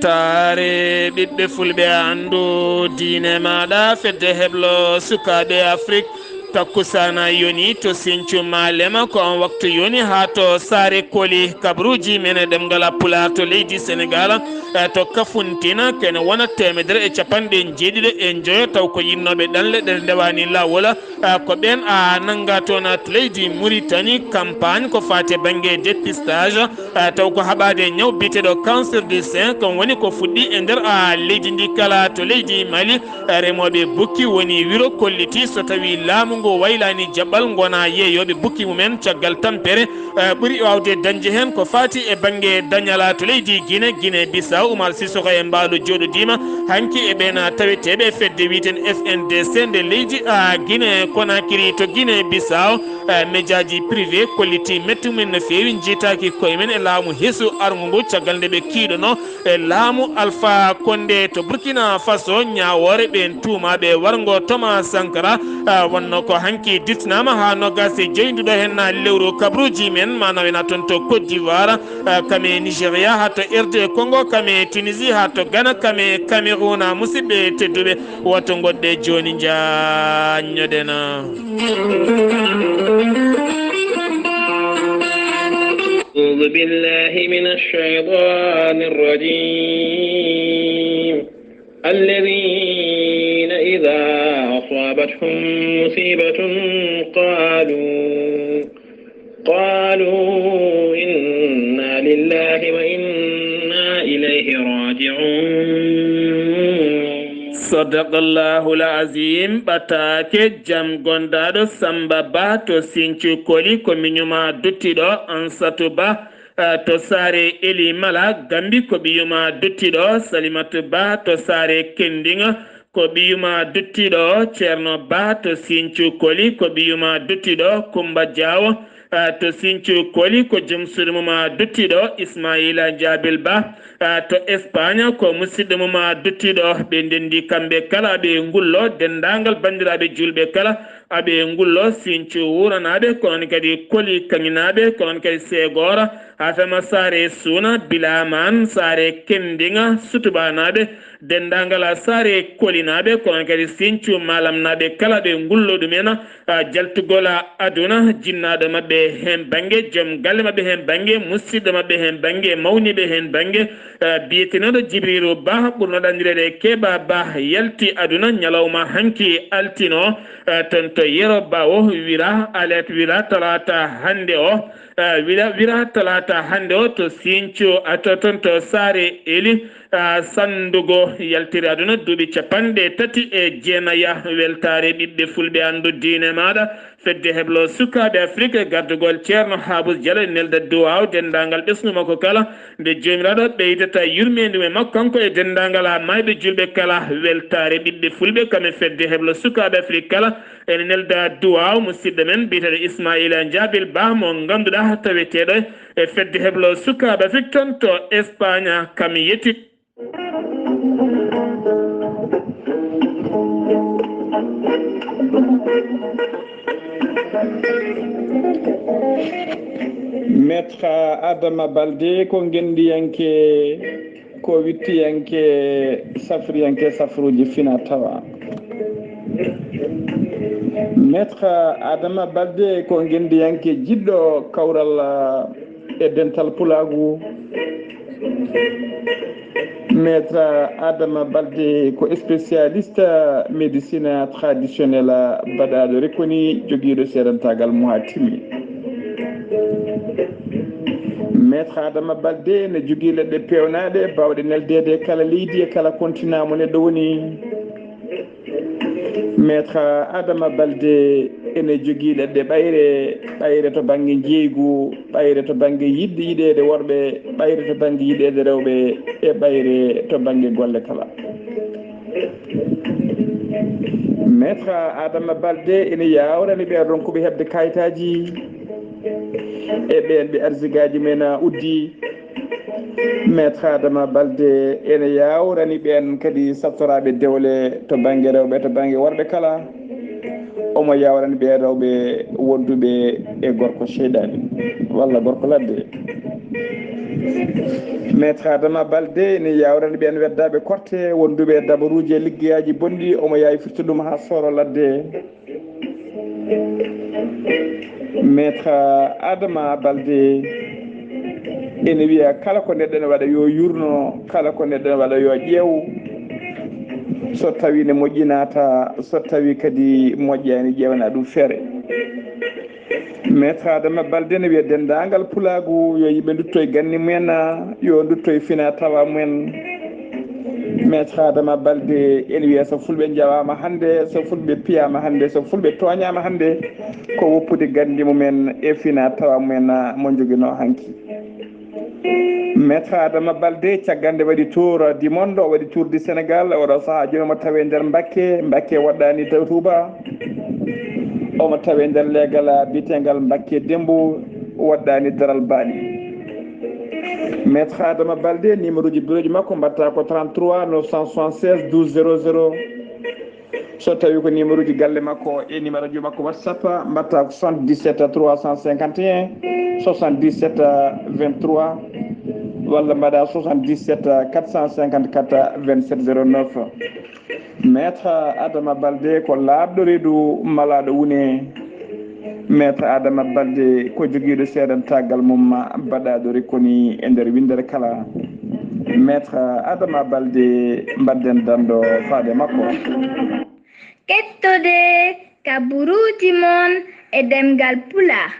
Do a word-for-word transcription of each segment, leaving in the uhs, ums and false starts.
Taare ɓiɓɓe fulɓe, anndu diine maaɗa. Fedde heblo sukaaɓe Afrik, takkusaana yoni to Sinthiou Malema, ko on waktu yoni haa to Saare Koli, kabruuji men e ɗemngal Pulaar to leydi Senegaal, e to Kafuntina, kene wona teemedere e capanɗe jeeɗiɗi e njoyo, taw ko yinnooɓe ɗanle ɗe ndewaani laawol. Ah, ko ɓeen, ah, nannga toon, ah, to leydi Muritani campagne ko faati e bannge dépistage, ah, taw ko haɓaade ñaw biyeteeɗo cancer du sein, ko woni ko fuɗɗi e nder, ah, leydi ndi kala. To leydi Mali, ah, remooɓe bukki woni wiro kolliti so tawi laamu ngu waylaani jaɓɓal ngona yeeyooɓe bukki mumen caggal tampere. Eh, ɓuri waawde dañde heen ko faati e bannge dañal to leydi Gine, Gine Bisaw. Umar Sisoko e Mbaalo jooɗodiima hanki e ɓeen taweteeɓe fedde wiyeten F N D C nde leydi, ah, Gine Konakiri to Gine Bisaw. Eh, mejaaji privé kolliti mette mumen no feewi, njiytaaki koye men e laamu hesu arngu ngu caggal nde ɓe kiiɗono e laamu Alpha Condé. To Burkina Faso, ñaawoore ɓeen tuumaaɓe warngo Thomas Sankara, ah, wonno ko hanki diftinaama haa noogaas e joy nduɗo heen lewru. Kabruuji men ma nawena toon to Côte d'Ivoire, ah, kame Nigeria, haa to R D Congo, kame Tunisie, haa to Ghana, kame Cameroun. Musidɓe tedduɓe, woto ngoɗɗe jooni njaññoɗen. أعوذ بالله من الشيطان الرجيم. الذين إذا أصابتهم مصيبة قالوا، قالوا إنا لله وإنا إليه راجعون. Sadaqallahul Azim. Ɓataake jam, gonndaɗo Samba Ba to Sinthiou Koli, ko miñuma duttiɗo. Ansatu Ba, eh, to Saare Eli Mala Gambi, ko ɓiyuma duttiɗo. Salimatu Ba to Saare Kendiŋa, ko ɓiyuma duttiɗo. Ceerno Ba to Sinthiou Koli, ko ɓiyuma duttiɗo. Kumba Jaawo, eh, to Sinthiou Koli, ko joom suudu mum duttiɗo. Ismaila Jabil Ba, ah, to Espagne, ko musidɗo mum duttiɗo. Ɓe ndenndi kamɓe kala, ɓe ngullo denndaangal banndiraaɓe juulɓe kala, aɓe ngullo Sinthiou wuuranaaɓe, ko noon kadi Koli kaŋŋinaaɓe, ko noon kadi Seegoora, Afema Saare Suuna, Bilaamaan Saare Kendiŋa, Sutubaanaaɓe, denndaangal Saare Kolinaaɓe, ko noon kadi Sinthiou Malamnaaɓe kala, ɓe ngullo ɗum en. Ah, jaltugol aduna, jinnaaɗo maɓɓe heen bannge, joom galle maɓɓe heen bannge, musidɗo maɓɓe heen bannge, mawniiɓe heen bannge, ah, biyetenooɗo Jibriiru Bah, ɓurnooɗo anndireede Keeba Bah, yalti aduna ñalawma hanki altino, ah, toon to Yero Bawo, wira, alet wira, talaata hannde o, ah, wira, wira, talaata hannde o to Sinthiou, ah, to, toon to Saare Eli. Ah, Sanndugo yaltiri aduna duuɓi capanɗe tati e jeenaya. Weltaare ɓiɓɓe fulɓe, anndu diine maaɗa. Fedde heblo sukaaɓe Afrik e gardugol Ceerno Haabus Jalo e nelda duwaaw denndaangal ɓesngu makko kala, nde Joomiraaɗo ɓeydata yurmeendu e makko kanko e denndaangal mayɓe juulɓe kala. Weltaare ɓiɓɓe fulɓe, kam e fedde heblo sukaaɓe Afrik kala, ene nelda duwaaw musidɗo men biyeteeɗo Ismaila Jabil Bah, mo ngannduɗaa taweteeɗo e fedde heblo sukaaɓe Afrik toon to Espagne, kam yetti. Maître Adama Balde ko ngenndiyanke, ko wittiyanke, safriyanke safruuji fina tawa. Maître Adama Balde ko ngenndiyanke jiɗɗo kawral e dental pulaagu. Maître Adama Balde ko spécialiste médecine traditionnelle baɗaaɗo reconnu, jogiiɗo seedantaagal mo haa timmi. Maître Adama Balde ne jogii leɗɗe peewnaaɗe baawɗe neldeede e kala leydi e kala continent mo neɗɗo woni. Maître Adama Balde ene jogii leɗɗe ɓayre, ɓayre to bannge njeeygu, ɓayre to bannge yiɗde yiɗeede worɓe, ɓayre to bannge yiɗeede rewɓe, e ɓayre to bannge golle kala. Maître Adama Balde ene yaawrani ɓeen ronkuɓe heɓde kayitaaji e ɓeen ɓe arsigaaji men uddi. Maître Adama Balde ene yaawrani ɓeen kadi saftoraaɓe dewle to bannge rewɓe, to bannge worɓe kala. Omo yaawrani ɓeen rewɓe wonduɓe e gorko seyɗaani walla gorko ladde. Maître Adama Balde ene yawrani ɓeen weddaaɓe korte wonduɓe e dabaruuji e liggeyaaji bonɗi, omo yaawi firti ɗum haa sooro ladde. Maître Adama Balde ene wiya kala ko neɗɗo ne waɗa yo yurno, kala ko neɗɗo ne waɗa yo ƴeew, so tawi ne moƴƴinata, so tawi kadi moƴƴani ƴeewna ɗum feere. Maître Adama Balde ne wiya denndaangal pulaagu yo yimɓe ndutto e ganni mumen, yo ndutto e fina tawa mumen. Maître Adama Balde ene wiya so fulɓe njawaama hannde, so fulɓe piyaama hannde, so fulɓe tooñaama hannde, ko woppude ganni mumen e fina tawa mumen mo njoginoo hanki. Maître Adama Balde, caggal nde waɗi tour du monde, o waɗi tour du Sénégal, oɗo sahaa jooni omo tawe nder Mbakke, Mbakke waɗɗani taw Touba, omo tawe nder leegal biyetegal Mbakke Dembo, waɗɗani daral Bali. Maître Adama Balde, numéro ji bureau ji makko mbatta ko trente-trois neuf cent soixante-seize douze zéro zéro. So tawi ko numéro ji galle makko e numéro ji makko WhatsApp, mbatta ko soixante-dix-sept trois cent cinquante et un soixante-dix-sept vingt-trois, walla mbaɗa soixante-dix-sept quatre cent cinquante-quatre vingt-sept zéro neuf. Maître Adama Balde ko laaɓɗo reedu malaaɗo wune. Maître Adama Balde ko jogiiɗo seedantaagal mum baɗaaɗo rekkoni e nder winndere kala. Maître Adama Balde, mbadden danndo faade makko. Kettode kaburuuji mon e ɗemngal Pulaar,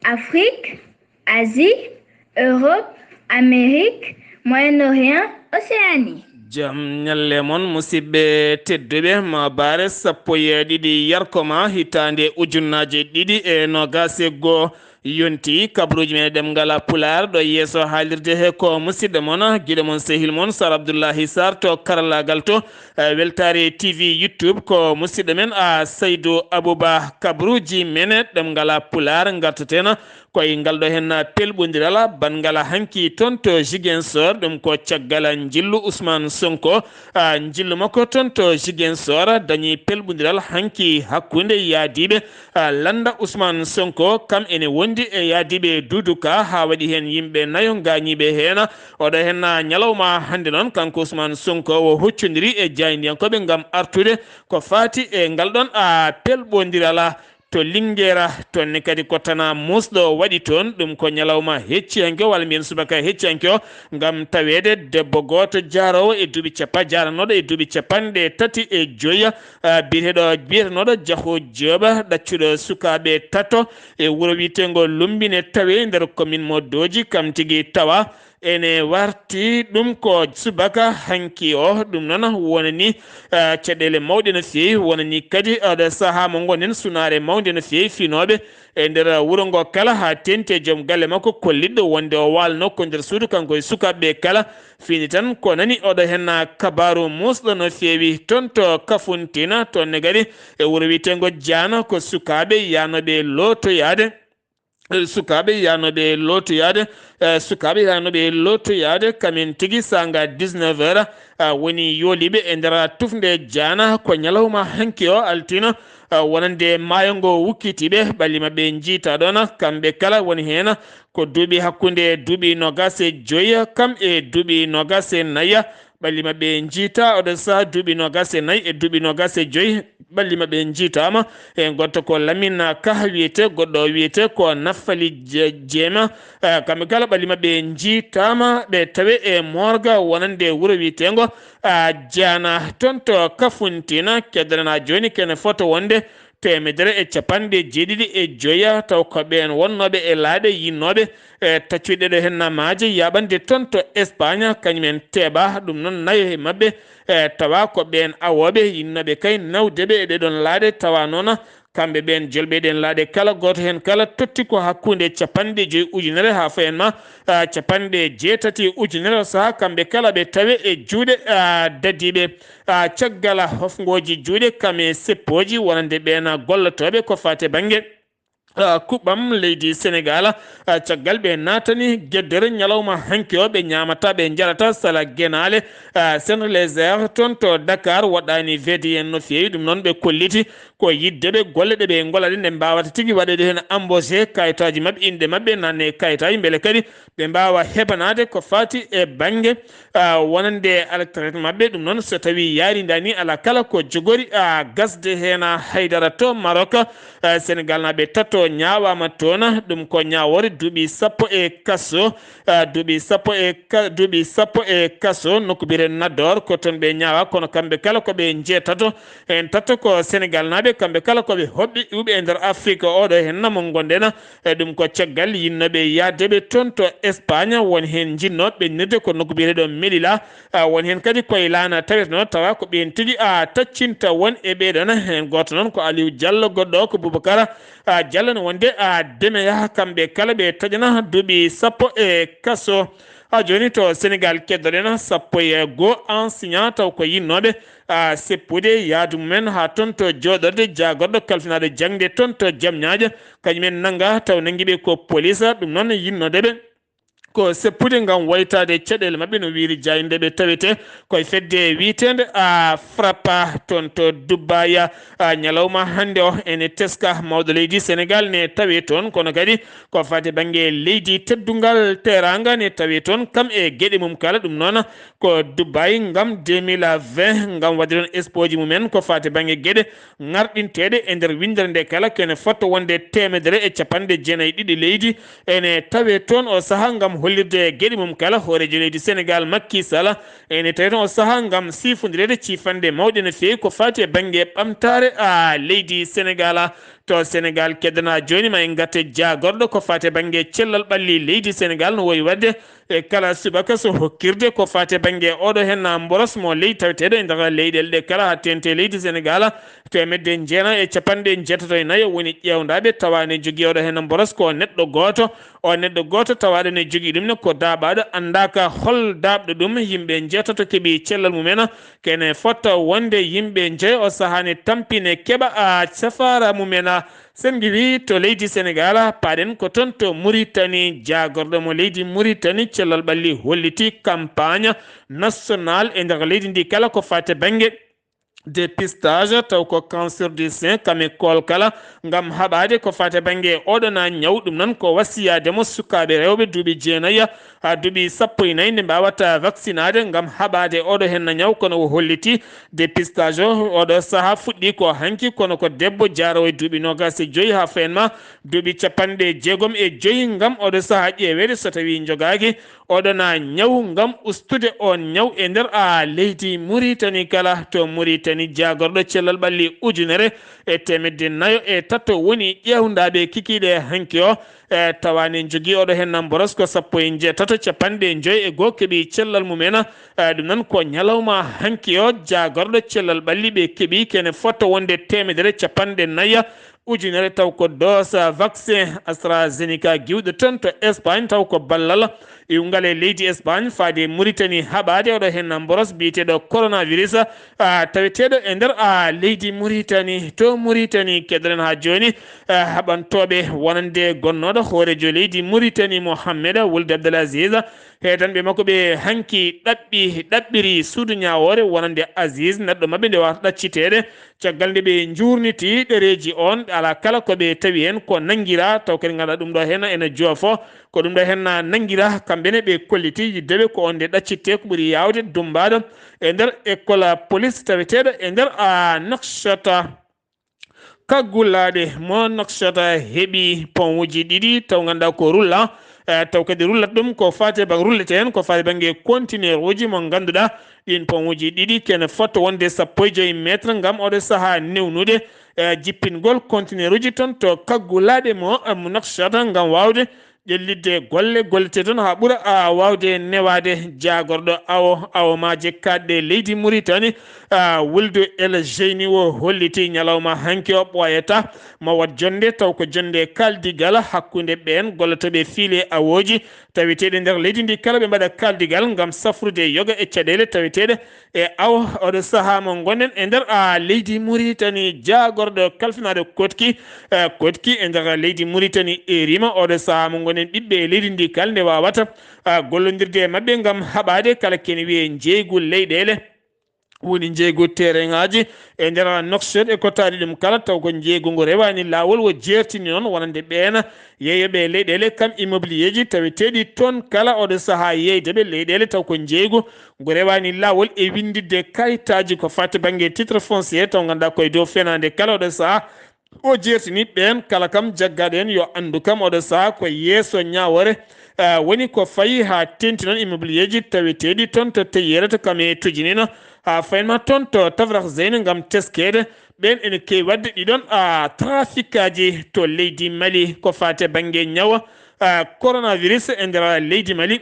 Afrique, Asie, Europe, Amérique, Moyen-Orient, Océanie. Jam ñalle mon, musidɓe tedduɓe, ma bare sappo e ɗiɗi yarkoma hitaande ujunnaje ɗiɗi e nogas e goo. Yonti kabaruuji men e ɗemngal Pulaar ɗo yeeso haalirde he ko musidɗo mon, giɗo mon, sehil mon, Sar Abdullahi Sar to karallaagal to, eh, Weltaare T V YouTube, ko musidɗo men, a, Saydu Abuba. Kabaruuji men e ɗemngal Pulaar ngartaten koye ngal ɗo heen pelɓondiral banngal hanki toon to Ziguinchor, ɗum ko caggal njillu Ousmane Sonko, a, njillu makko toon to Ziguinchor dañi pelɓondiral hanki hakkunde yaadiiɓe, a, lannda Ousmane Sonko, kam ene wondi e yaadiiɓe Doudou Ka, haa waɗi heen yimɓe nayo ngaañiiɓe heen. Oɗo heen ñalawma hannde noon, kanko Ousmane Sonko o huccondiri e jaayndiyankooɓe ngam artude ko faati e ngal ɗoon, a, pelɓondiral. To Linguère, toon ne kadi ko tanaa muusɗo waɗi toon. Ɗum ko ñalawma heccihanke o, walla mbiyen subaka heccihanke o, ngam taweede debbo gooto jaaroowo e duuɓi capa-, jaaranooɗo e duuɓi capanɗe tati e joyi, ah, biyeteeɗo, biyetenooɗo Jaho Jooba, ɗaccuɗo sukaaɓe tato e wuro wiyeteengo Lumbine, tawee nder commune mo Dooji, kam tigi tawa ene warti. Ɗum ko subaka hanki o. Ɗum noon wonani, ah, caɗeele mawɗe no feewi, wonani kadi, ah, ɗo sahaa mo ngonɗen sunaare mawnde no feewi, finooɓe e nder wuro ngo kala, haa teeŋti e joom galle makko kollitɗo wonde o waalno ko nder suudu, kanko e sukaaɓe ɓe kala. Fini tan ko nani oɗo heen kabaaru muusɗo no feewi. Toon to Kafuntina, toon ne kadi e wuro wiyeteengo Jaana, ko sukaaɓe yaanooɓe lootoyaade. Eh, sukaaɓe yaanooɓe lootoyaade, eh, sukaaɓe yaanooɓe lootoyaade, kamen tigi saanga dix-neuf heures, ah, woni yooliiɓe e nder tufnde Jaana. Ko ñalawma hanki o altino, ah, wonande maayo ngo wukkitiiɓe, ɓalli maɓɓe njiytaa ɗoon, kamɓe kala woni heen ko duuɓi hakkunde duuɓi noogaas e joyi kam e duuɓi noogaas e nayi. Ɓalli maɓɓe njiytaa oɗo sahaa duuɓi noogaas e nayi e duuɓi noogaas e joyi. Ɓalli maɓɓe njiytaama. E goɗɗo ko Lamine Ka wiyetee, goɗɗo o wiyetee ko Naffali Je-, Jeema. Eh, kamɓe kala ɓalli maɓɓe njiytaama, ɓe tawee e moorga wonande wuro wiyeteengo, ah, Jaana, toon to Kafuntina. Keddanaa jooni kene fota wonde teemedere e capanɗe jeeɗiɗi e joya, taw ko ɓeen wonnooɓe e laaɗe yinnooɓe, e taccude ɗo heen maaje yaaɓande toon to Espagne, kañum en teeɓa. Ɗum noon, nayo e maɓɓe, e tawa ko ɓeen awooɓe yinnooɓe kay nawde ɓe e ɗee ɗoon laaɗe, tawa noon kamɓe ɓeen jolɓe ɗeen laaɗe kala gooto heen kala totti ko hakkunde capanɗe joyi ujunere haa fayi en ma, a, capanɗe jeetati ujunere. O sahaa kamɓe kala ɓe tawe e juuɗe, a, dadiiɓe. A, caggal hofngooji juuɗe kam e seppooji wonande ɓeen gollotooɓe ko faati e bannge ah, kuɓɓam leydi Senegal, ah, caggal ɓe naatani geddere ñalawma hanki o, ɓe ñaamata, ɓe njarata sala genaale, ah, Saint Léger toon to Dakar waɗɗaani weedeede en no feewi. Ɗum noon ɓe kolliti ko yiɗde ɓe golle ɗe ɓe ngolata ɗe mbawata tigi waɗeede heen embauché, kayitaaji maɓɓe, inɗe maɓɓe nanne e kayitaaji, mbele kadi ɓe mbaawa heɓanaade ko faati e bannge, ah, wonande altraite maɓɓe. Ɗum noon, so tawii yaarindaani, alaa kala ko jogori, ah, gasde heen, ah, haydara to Maroc. Ah, Senegal naaɓe tato ñaawaama toon. Ɗum ko ñaawoore duuɓi sappo e kaso, ah, duuɓi sappo e ka-, duuɓi sappo e kaso, nokku biyetee Nador, ko toon ɓe ñaawaa, kono kamɓe kala ko ɓe njeetato. En tato ko Senegal naaɓe, kamɓe kala ko ɓe hoɓɓe iwɓe e nder Afrik oɗo heen mo ngonɗen. E ɗum ko caggal yinnooɓe yahde ɓe toon to Espagne, won heen njinnooɓe ɓennirde ko nokku biyeteeɗo Melilla. Ah, won heen kadi koye laana tawetenoo, tawa ko ɓeen tigi, ah, taccinta won e ɓee ɗoon. Heen gooto noon ko Aliou Diallo, goɗɗo o ko Boubacar, ah, Diallo, no wonde, ah, demeya, kamɓe kala ɓe taƴana duuɓi sappo e kaso. Haa jooni to Senegal keddoɗen sappo e goo enseignant taw ko yinnooɓe, ah, seppude yahdu mumen haa toon to jooɗorde jaagorɗo kalfinaaɗo jaŋde toon to Jamñaajo. Kañumen nannga taw nanngi ɓe ko police, ɗum noon yinnooɓe ɓe ko seppude ngam waytaade caɗeele maɓɓe, no wiyri jaaynde ɓe tawetee koye fedde wiyeteende, ah, Frappa toon to Dubaaya. Ah, ñalawma hannde o ene teska mawɗo leydi Senegal ne tawe toon, kono kadi ko faati bannge leydi teddungal teraanga ne tawe toon, kam e geɗe mum kala. Ɗum noon ko Dubai ngam deux mille vingt, ngam waɗde toon expoji mumen ko faati bannge geɗe ŋarɗinteeɗe e nder winndere nde kala, kene fotto wonde teemedere e capanɗe jeenayi e ɗiɗi leydi ene tawe toon o sahaa ngam hollirde geɗe mum kala. Hooreejo leydi Senegal, Macky Sall, ene tawi toon o sahaa ngam siifondireede ciifanɗe mawɗe no feewi ko faati e bannge ɓamtaare, a, leydi Senegal. To Senegal keddanaa jooni, ma en ngartu e jaagorɗo ko faati e bannge cellal ɓalli leydi Senegal, no wowi waɗde e kala subaka so hokkirde ko faati e bannge oɗo heen mboros mo leydi taweteeɗo e nder leyɗeele ɗe kala, haa teeŋti e leydi Senegal. Teemedde jeenayi e capanɗe jeetato e nayo woni ƴeewndaaɓe, tawa ne jogii oɗo heen mboros ko neɗɗo gooto. O neɗɗo gooto tawaaɗo ne jogii ɗum ne ko daaɓaaɗo, anndaaka hol daaɓɗo ɗum. Yimɓe njeetato keɓi cellal mumen, kene fota wonde yimɓe njoyo o sahaa ne tampi ne keɓa, a, safaara mumen. Sen ngiwii to leydi Senegal, paaɗen ko toon to Muritani. Jaagorɗo mo leydi Muritani, cellal ɓalli holliti campagne national e nder leydi ndi kala ko faati bannge dépistage, taw ko cancer du sein, kam e koolkala, ngam haɓaade ko faati bannge oɗo na ñaw. Ɗum noon ko wasiyaade mo sukaaɓe rewɓe duuɓi jeenayi haa duuɓi sappo e nayi nde mbaawata vaccinaade ngam haɓaade oɗo heen na ñaw. Kono o holliti dépistage o, oɗo sahaa fuɗɗi ko hanki, kono ko debbo jaaroowo e duuɓi noogaas e joyi haa fayen ma duuɓi capanɗe jeegom e joyi ngam oɗo sahaa ƴeeweede so tawii njogaaki oɗo na ñaw ngam ustude oon ñaw e nder, a, leydi Muritani kala. To Muritani, jaagorɗo cellal ɓalli ujunere e teemedde nayo e tato woni ƴeewndaaɓe kikiiɗe hanki o, e tawa ne jogii oɗo heen mboros ko sappo e jeetato capanɗe joyi e goo keɓi cellal mumen. E ɗum noon ko ñalawma hanki o jaagorɗo cellal ɓalli ɓe keɓi kene fota wonde teemedere capanɗe nayi ujunere taw ko dose vaccin AstraZeneca giwɗo toon to Espagne, taw ko ballal iwngal e leydi Espagne faade Muritani haɓaade oɗo heen mboros biyeteeɗo coronavirus, a, taweteeɗo e nder, a, leydi Muritani. To Muritani keddoɗen haa jooni, a, haɓantooɓe wonande gonnooɗo hooreejo leydi Muritani Mohamed Wuld Abdel Aziz, heedanɓe makko ɓe hanki ɗaɓɓi, ɗaɓɓiri suudu ñaawoore wonande Aziz, neɗɗo maɓɓe nde wata ɗacciteede. Caggal nde ɓe njuurniti ɗereeji oon, alaa kala ko ɓe tawi heen ko nanngiraa, taw kadi ngannduɗaa ɗum ɗo heen ene joofo. Ko ɗum ɗo heen nanngiraa, kamɓe ne ɓe kolliti yidde ɓe ko oon nde ɗaccitte ko ɓuri yaawde dummbaaɗo e nder école police taweteeɗo e nder, a, Nouakchott. Kaggulaaɗe mo Nouakchott heɓi pont uji ɗiɗi, taw ngannduɗaa ko rulla, e, taw kadi rullat ɗum ko faate bak-, rullete heen ko faate bannge conteneur uji mo ngannduɗaa ɗiin pont uji ɗiɗi kene fota wonde sappo e joyi mètre ngam oɗo sahaa newnude, e, jippingol conteneur uji toon to kaggulaaɗe mo, e, mo Nouakchott ngam waawde ƴellitde golle gollete toon haa ɓura, a, waawde newaade jaagorɗo awo, awo maaje kaaɗɗe leydi Muritani, a, Wuldu El Jeyni o holliti ñalawma hanki o ɓooyata ma waɗ jonnde taw ko jonnde kaaldigal hakkunde ɓeen gollotooɓe fiile awooji taweteeɗi nder leydi ndi kala ɓe mbaɗa kaaldigal ngam safrude yoga e caɗeele taweteeɗe e awo, oɗo sahaa mo ngonɗen e nder, a, leydi Muritani, jaagorɗo kalfinaaɗo Koɗki, a, Koɗki e nder leydi Muritani, erima oɗo sahaa mo ngonɗen ɓiɓɓe e leydi ndi kala nde waawata, a, gollondirde e maɓɓe ngam haɓaade kala kene wiyee njeeygu leyɗeele, woni njeeygu tereŋaaji e nder Nouakchott e ko taari ɗum kala, taw ko njeeygu ngu rewaani laawol, o jeertini noon wonande ɓeen yeeyooɓe leyɗeele kam immobiliyeeji taweteeɗi toon kala oɗo sahaa yeeydeɓe leyɗeele taw ko njeeygu ngu rewaani laawol e winnditde kayitaaji ko faati bannge titre foncier taw ngannduɗaa koye dow fenaande kala oɗo sahaa o jeertini ɓeen kala kam jaggaaɗo heen yo anndu kam oɗo sahaa ko yeeso ñaawoore, a, woni ko fayi haa teeŋti noon immobiliyeeji taweteeɗi toon to Teyyere to kam e tojinino haa fayin ma toon to Tafrakh Zeyne ngam teskeede ɓeen ene keewi waɗde ɗiɗon, a, trafikkaaji to leydi Mali ko faati bannge ñaw, a, coronavirus e nder leydi Mali.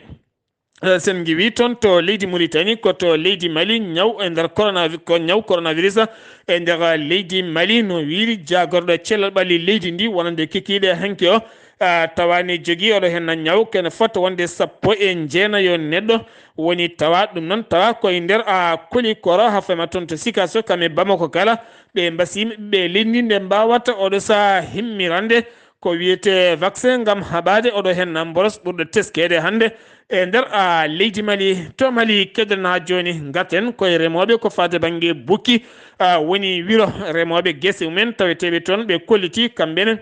Eh, sen ngiwi toon to leydi Muritani, ko to leydi Mali, ñaw e nder corona-, ko ñaw coronavirus e nder leydi Mali, no wiiri jaagorɗo cellal ɓalli leydi ndi, wonande kikiiɗe hanki o, ah, tawa ne jogii oɗo henna ñaw kene fota wonde sappo e jeenayo neɗɗo woni tawa ɗum noon, tawa koye nder, ah, koli koro ha fema toon to Sikaso kam e Bamako kala, ɓe mbasiima ɓe leydi ndi nde mbawata oɗo saha himmirande ko wiyetee vaccin ngam haɓaade oɗo henna mboros ɓurɗo teskeede hannde e nder, a, leydi Mali. To Mali keddoɗen haa jooni, ngarten koye remooɓe ko faati bannge bukki, a, woni wiro remooɓe gese mumen taweteeɓe toon, ɓe kolliti kamɓe ne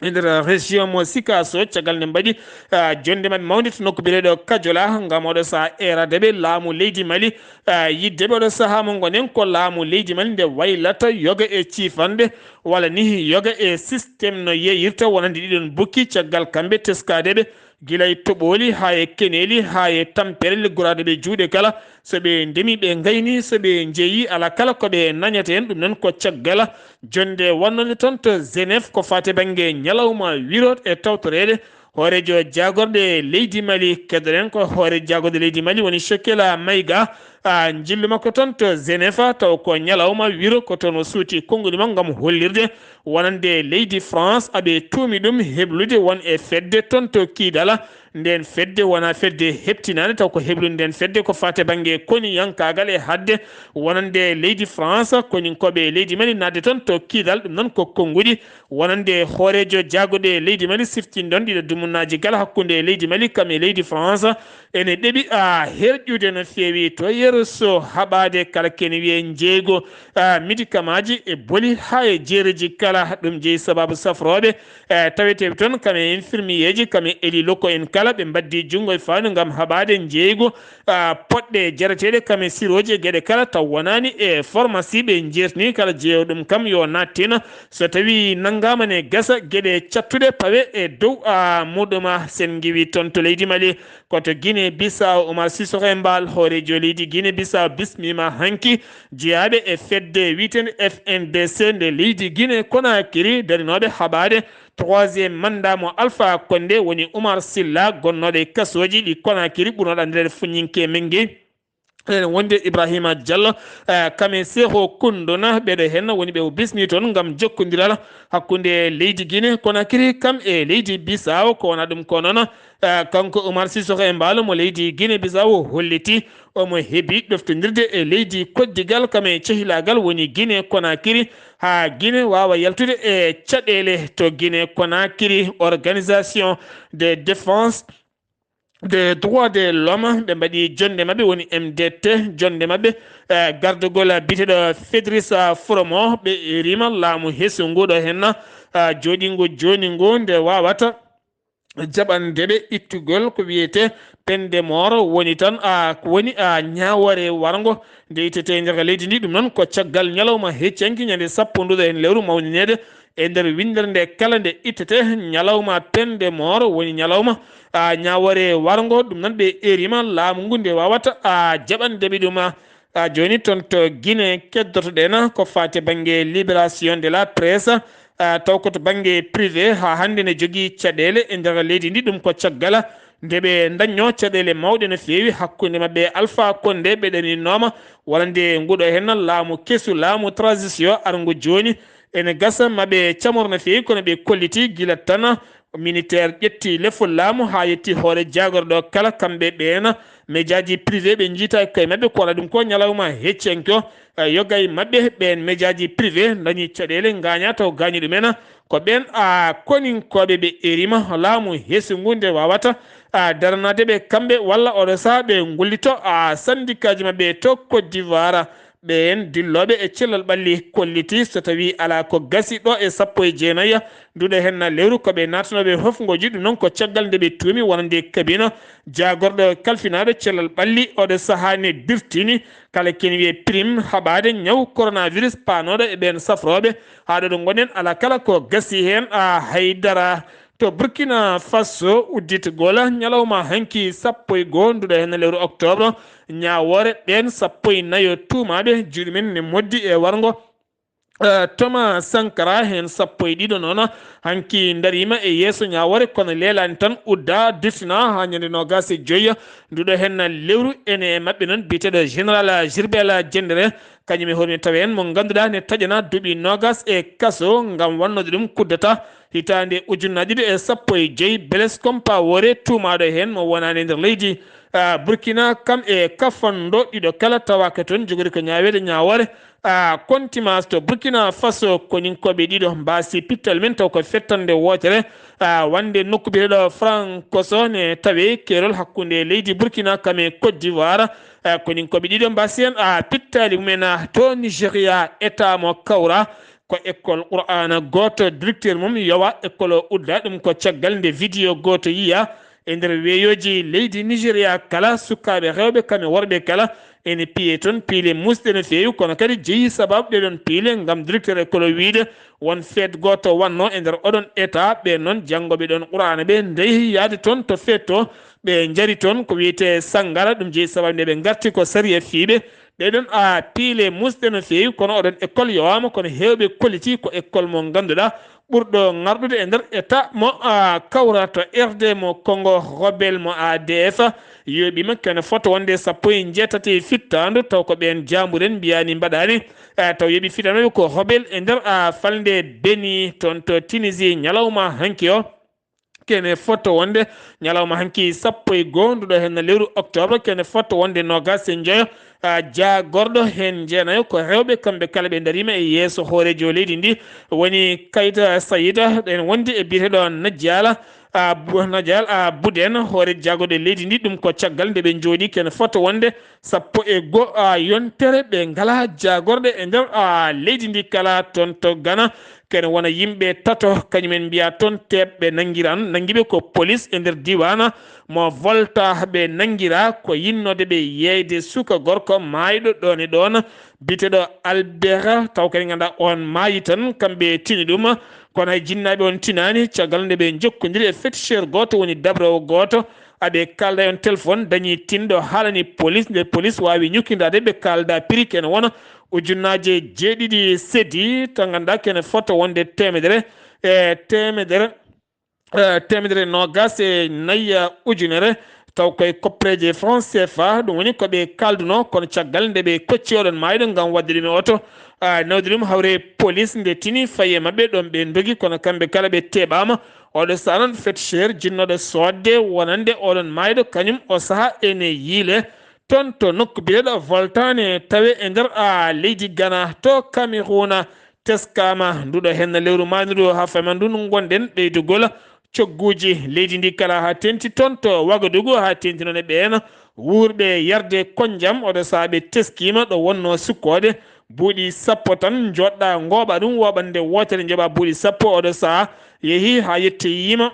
e nder région mo Sikaso, caggal nde mbaɗi, a, jonnde maɓɓe mawnde to nokku biyeteeɗo Kajola, ngam oɗo saha eeraade ɓe laamu leydi Mali, a, yiɗde ɓe oɗo saha mo ngonen ko laamu leydi Mali nde waylata yoga e ciifanɗe, walla ni yoga e système no yeeyirta wonande ɗiɗon bukki, caggal kamɓe teskaade ɓe gila e toɓooli haa e keneeli haa e tampere liggoraaɗo ɓe juuɗe kala, so ɓe ndemi ɓe ngayni, so ɓe njeeyi alaa kala ko ɓe nañata heen. Ɗum noon ko caggal jonnde wonnode toon to Genève ko faati bannge ñalawma wiro e tawtoreede hooreejo jaagorɗe leydi Mali. Keddoɗen ko hooreejo jaagorɗe leydi Mali woni Chokila Maïga, a, njillu makko toon to Genève, taw ko ñalawma wiro ko toon o suuti konnguli makko ngam hollirde wonande leydi France aɓe tuumi ɗum heblude won e fedde toon to Kidal. Nden fedde wona fedde heɓtinaande, taw ko heblude nden fedde ko faati bannge koniyankaagal e haɗde wonande leydi France, koninkooɓe leydi Mali naatde toon to Kidal. Ɗum noon ko konnguɗi wonande hooreejo jaagorɗe leydi Mali siftinɗon ɗiɗo dumunnaaji kala hakkunde leydi Mali kam e leydi France ene ɗeɓi, a, herƴude no feewi to yeru so haɓaade kala kene wiyee njeeygu, a, médicamentji e boli haa e jeereji kala. Ɗum jeyi sabaabu safrooɓe, e, taweteeɓe toon kam e infirmiyeeji kam e élus locaux en kala ɓe mbaɗdi junngo e faandu ngam haɓaade njeeygu, a, poɗɗe jareteeɗe kam e sirooji e geɗe kala taw wonaani e pharmacie. Ɓe njeertini kala jeeyo ɗum kam yo naattin so tawi nanngaama ne gasa geɗe cattuɗe pawe e dow, a, muɗuma. Sen ngiwi toon to leydi Mali ko to Guinée Bissau, Oumar Sissoko Embaló hooreejo leydi Guinée Bissau bismiima hanki jeyaaɓe e fedde wiyeteende F N D C nde leydi Guinée Conakry darinooɓe haɓaade troisième mandat mo Alpha Condé woni Oumar Silla gonnooɗo e kasooji ɗi Conakry ɓurnooɗo anndireede Fuñinke Mengue. Ene wonde Ibrahima Diallo, eh, kam e Seexo Kunduna, ɓeɗo hen woni ɓe o bismi toon ngam jokkondiral hakkunde leydi Guinée Conakry kam e leydi Bissau. Ko wona ɗum ko noon, eh, kanko Oumar Sissoko Embaló mo leydi Guinée Bissau o holliti omo hebi ɗoftondirde e leydi koddigal kam e cehilaagal woni Guinée Conakry. Haa Guinée waawa yaltude e caɗeele to Guinée Conakry, Organisation de Défense des Droits de l'Homme, ɓe mbaɗi jonnde maɓɓe woni M D T, jonnde maɓɓe, eh, gardagol biyeteeɗo Fedris, ah, Fromo, ɓe rima laamu heesu ngu ɗo henna, ah, jooɗingu jooni ngu nde waawata jaɓande ɓe ittugol ko wiyetee peine de mort woni tan, a, ko woni, a, ñaawoore warngo nde ittetee e nder leydi ndi. Ɗum noon ko caggal ñalawma heccanki ñande sappo nduɗo heen lewru mawnineede e nder winndere nde kala nde ittetee ñalawma peine de mort woni ñalawma, a, ñaawoore warngo. Ɗum noon ɓe erima laamu ngu nde waawata, a, jaɓande ɓe ɗum, a, a, jooni toon to Guinée keddotoɗen ko faati bannge libération de la presse, ah, taw ko to bannge privé, haa hannde ne jogii caɗeele e nder leydi ndi. Ɗum ko caggal nde ɓe ndañnoo caɗeele mawɗe no feewi hakkunde maɓɓe e Alpha Condé. Ɓe ɗaninnooma wonande nguɗo heen laamu kesu, laamu transition arngu jooni, ene gasa ma ɓe camor no feewi, kono ɓe kolliti gila tan militaire ƴetti lefol laamu haa yetti hoore jaagorɗo kala. Kamɓe ɓeen, mejaaji privé ɓe njiytaaki koye maɓɓe, ko waɗa ɗum ko ñalawma hecci hanki o. Eh, yoga e maɓɓe ɓeen mejaaji privé ndañi caɗeele, ngaaña taw gaañi ɗumen. Ko ɓeen, a, koninkooɓe ɓe erima laamu hesu ngu nde waawata, a, daranaade ɓe kamɓe walla oɗo sahaa ɓe ngullito, a, sandikaaji maɓɓe to Côte d'Ivoire. Ɓeen dillooɓe e cellal ɓalli kolliti so tawii alaa ko gasi ɗo e sappo e jeenayi nduɗo heen lewru ko ɓe naatnooɓe hofngooji. Ɗum noon ko caggal nde ɓe tuumi wonande kabina jaagorɗo kalfinaaɗo cellal ɓalli oɗo sahaa ne dirtini kala kene wiyee prime haɓaade ñaw coronavirus paanooɗo e ɓeen safrooɓe. Haa ɗo ɗo ngonɗen, alaa kala ko gasi heen, a, haydara. To Burkina Faso, udditgol ñalawma hanki sappo e goo nduɗo heen lewru octobre, ñaawoore ɓeen sappo e nayo tuumaaɓe juuɗe men ne moddi e warngo, eh, Thomas Sankara, heen sappo e ɗiɗo noon hanki ndariima e yeeso ñaawoore, kono leelaani tan, udda, dirtina haa ñande noogaas e joy nduɗo heen lewru. Ene e maɓɓe noon biyeteeɗo Général Jurbel Jendere, kañum e hoore mum tawi en mo ngannduɗaa ne taƴana duuɓi noogaas e kaso ngam wannode ɗum coup d'État hitaande ujunnaaje ɗiɗi e sappo e joy. Blaise Compaoré tuumaaɗo heen mo wonaani e nder leydi, ah, Burkina, kam e kafanɗo ɗiɗo kala tawaaka toon, jogori ko ñaaweede ñaawoore, ah, contumace to Burkina Faso. Koninkooɓe ɗiɗo mbaasi pittal men taw ko fettande wootere, ah, wonde nokku biyeteeɗo Frankoso ne tawi keerol hakkunde leydi Burkina kam e Côte d'Ivoire. Ah, koninkooɓe ɗiɗo mbaasi heen, ah, pittaali mumen, ah, to Nigeria, État mo Kawra. Ko école Qur'aana gooto, directeur mum yowa école o udda. Ɗum ko caggal nde vidéo gooto yiya e nder weeyooji leydi Nigeria kala, sukaaɓe rewɓe kam e worɓe kala ene piye toon piile muusɗe no feewi, kono kadi jeyi sababu ɗee ɗoon piile ngam directeur école o wiyde won fête gooto wonno e nder oɗon État. Ɓeen noon janngooɓe ɗoon Qur'aana ɓe ndehi yahde toon to fête to, ɓe njari toon ko wiyetee sanngara. Ɗum jeyi sababu nde ɓe ngarti ko sariya fiyɓe. Ɗee ɗoon, a, piile muusɗe no feewi, kono oɗon école yowaama, kono heewɓe kolliti ko école mo ngannduɗaa ɓurɗo ŋarɗude e nder État mo, a, Kawra to R D mo Congo, Robel mo A D F, yooɓiima kene fota wonde sappo e jeetati fittaandu, taw ko ɓeen jaamburen mbiyaani mbaɗaani, a, taw yooɓi fittaandu ko Robel e nder, a, falnde Beni toon to Tunisie ñalawma hanki o. Kene fota wonde ñalawma hanki sappo e goo nduɗo heen lewru octobre, kene fota wonde noogaas e njoyo, a, jaagorɗo heen jeenayo ko rewɓe, kamɓe kala ɓe ndariima e yeeso hooreejo leydi ndi, woni Kayta Sayida, ɗen wondi e biyeteeɗo Najjala, a, Bu-, Najal, a, Buden, hoore jaagorɗo leydi ndi. Ɗum ko caggal nde ɓe njooɗi kene fota wonde sappo e goo, a, yontere ɓe ngalaa jaagorɗe e nder, a, leydi ndi kala toon to Gana. Kene wona yimɓe tato, kañum en mbiya toon teeɓɓe nanngiran, nanngiɓe ko police e nder diiwaana mo Volta ɓe nanngira ko yinnode ɓe yeeyde suka gorko maayɗo ɗoon e ɗoon, biyeteeɗo Albert, taw kadi ngannduɗaa oon maayi tan, kamɓe tini ɗum, kono hay jinnaaɓe on tinaani, caggal nde ɓe njokkondiri e féticheur gooto woni dabroowo gooto, aɓe kaalda e on téléphone, dañi tinɗo haalani police, nde police waawi ñukkindaade, ɓe kaalda prix kene wona ujunnaaje jeeɗiɗi cedi, to ngannduɗaa kene fota wonde teemedere, e teemedere, e teemedere noogaas e nayi ujunere, taw koye koppereeje franc C F A, ɗum woni ko ɓe kaaldunoo, kono caggal nde ɓe kocci oɗon maayɗo ngam waɗde ɗum e oto, a, nawde ɗum hawre police, nde tini fayi e maɓɓe, ɗoon ɓe ndogi, kono kamɓe kala ɓe teeɓaama. Oɗo sahaa noon, féticheur jinnooɗo soodde wonande oɗon maayɗo, kañum o sahaa ene yiile toon to nokku biyeteeɗo Volta ne tawe e nder, a, leydi Gana to Cameroun. Teskaama nduɗo heen lewru maaynuɗo haa fema ndu ngonɗen ɓeydugol cogguuji leydi ndi kala haa teenti toon to Wagadugu, haa teenti noon e ɓeen wuurɓe yarde konjam. Oɗo sahaa ɓe teskiima ɗo wonnoo sukkoode buuɗi sappo tan, njoɗɗa ngooɓa ɗum woɓande wootere, njoɓa buuɗi sappo. Oɗo sahaa yehi haa yettoyiima,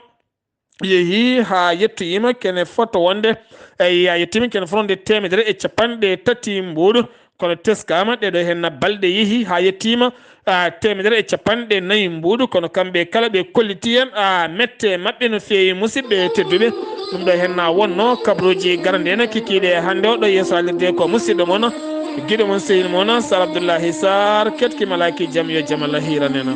yehi haa yettoyiima kene fota wonde, eyi, haa yettiima kene fota wonde teemedere e capanɗe tati mbuuɗu, kono teskaama ɗeɗo heen balɗe yehi haa yettiima, a, teemedere e capanɗe nayi mbuuɗu, kono kamɓe kala ɓe kolliti en, a, mette maɓɓe no feewi, musidɓe tedduɓe. Ɗum ɗo heen na wonno kabaruuji garande en kikiiɗe hannde o ɗo yeeso haalirde ko musidɗo mon Giɗo mon sehil mon Sar Abdoullahi Sar, ketki malaki jam yo jam Allah hiranena.